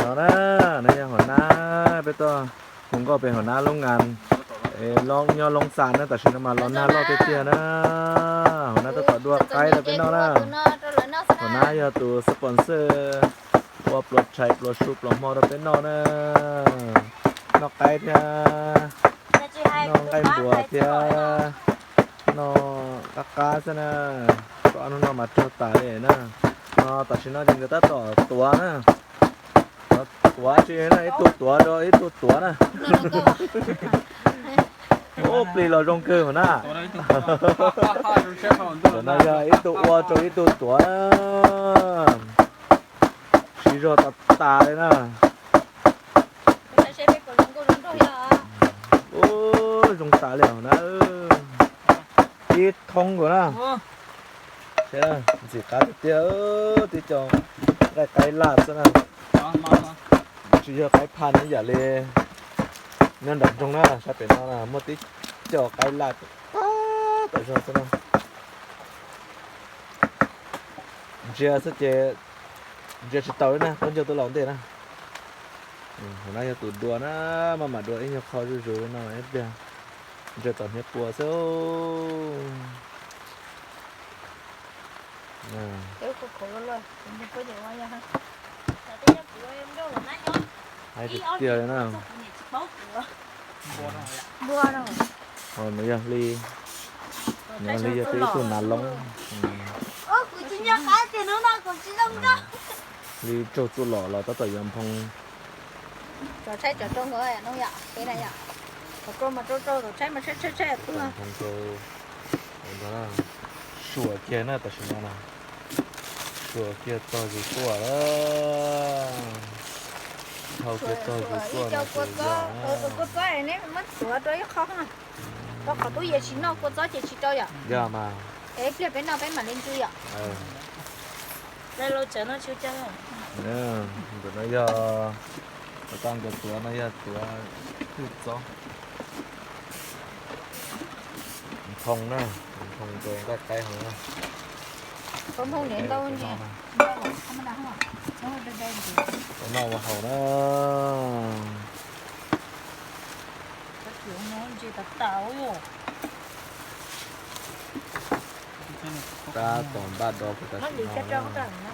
No na, no yog hauv nab peb tuaj hu nkauj pem hauv nab loob ngas, nyob loob xas na, tam sim no mas los nag loj tiag tiag na. Hauv nab tab tom dua qaib rau peb noj na. Hauv nab yog tus sponsor ua pluas tshais pluas su pluas hmo rau peb noj na. Noj qaib thiab noj nqaij npua thiab noj qab qab xwb na. Tau ob hnub no mas raug tas li na. No tam sim no ces nkawd tab tom tuav na. Tuav tsis na, ib tug tuav rau ib tug tuav na. Ub, plig los zoo kawg na. Tam no yog ib tug ua rau ib tug tuav na. Siv zog tas tas li na. Ub, zoo tas li na. Ib thoob nkaus na. Ntxim qab tiag tiag, tib co nqaij qaib laj xwb na. Tsis yog qaib phaj na, yam li nyob nram nroog na, sab pem no na muaj tib co qaib laj tag tom zog xwb na. Ntsia xwb ces ntsia tsis tau li na, tuaj ncauj tuaj laus ntej na. Hauv nab yog tus dua na, maj mam dua ib nyuag qho zuj zus li no ib pliag ntsia tom hniav pua xwb. Hais tiag tiag li na. Nws yog hli, nws yog hli yog peb ib tug nas loob. Hli raug txuj lom los tab tom yuav nphoo. Nphoo rau, suam kiag na tam sim no na. Suam kiag tog zus tuaj lawm. Dhau kiag tog zus tuaj no ces yog na. Kua txob neb muab tuav rau ib qho, rau qhov tub yev tsis noj kua txob ces tsis rau yom. Yog mas. Es ib pliag peb noj peb mam li ntxu yom. Ntawm no yog, tau nkawd tuav no yog tuav hwj txob. Nphoo na, nphoo rau nqaij qaib hauv na. Noj ua haus na. Tab tom npaj do kuv tam sim no na.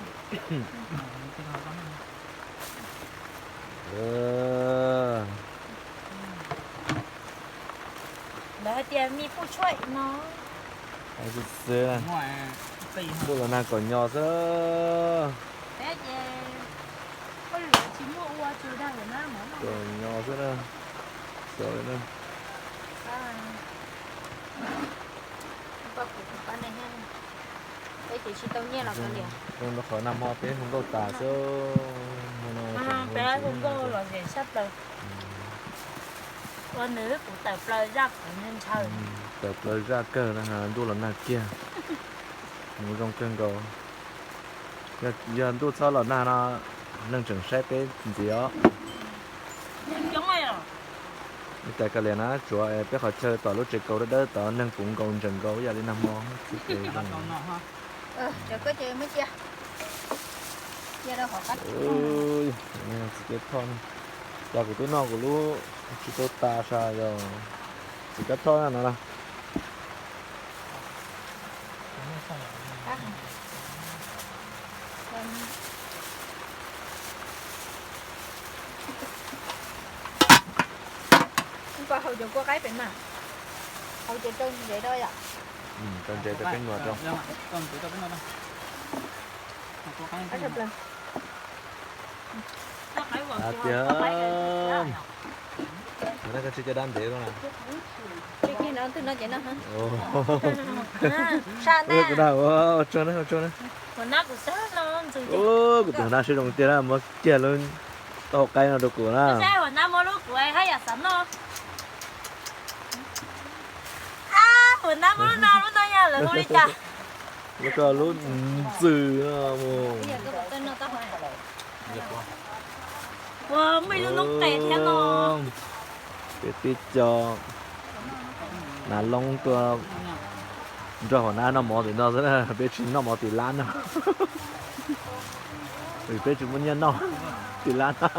Lawv hais tias me puj tshuaj no. Xwb xwb, ntuj los nag kom nyo xwb. Kom nyo xwb na. Xav li na. Zoo rau qhov nag hmo peb hu nkauj tas xwb. Peb hu nkauj los zem sab plaws. Ua nws kuv tawm plaws zaj kuv ntshaw. Tawm plaws zaj kawg na, ntuj los nag kiag. Mus zoo kawg nkaus. Yog ntuj txhob los nag no, neeg tseem saib peb ntxiv os. Ib tas kav liam na, tsuav peb qhov chaw tom lub tsev kaus dawb dawb tod neeg puv nkaus ntsees nkaus ib yam li nag hmo xwb ces. Txiv Kab Thoj, cas kuv twb noj kuv lub tsis tau tas sas yog Txiv Kab Thoj na no na. Koj haus cov kua qaib pem mas, haus ces rau ntsev rau yom. Rau ntsev rau peb nua rau. Tiag, koj tsis coj dab ntev no na. Kuv tus hauv nab siab zoo tiag na, muab kiag lub tau qaib no rau kuv na. Lub ntxwg no mus. Peb tib co nas loob tuaj nrog hauv nab noj mov tim no xwb na, peb tsis noj mov tim lab no. Peb tsis muaj nyiaj noj. Tim lab no.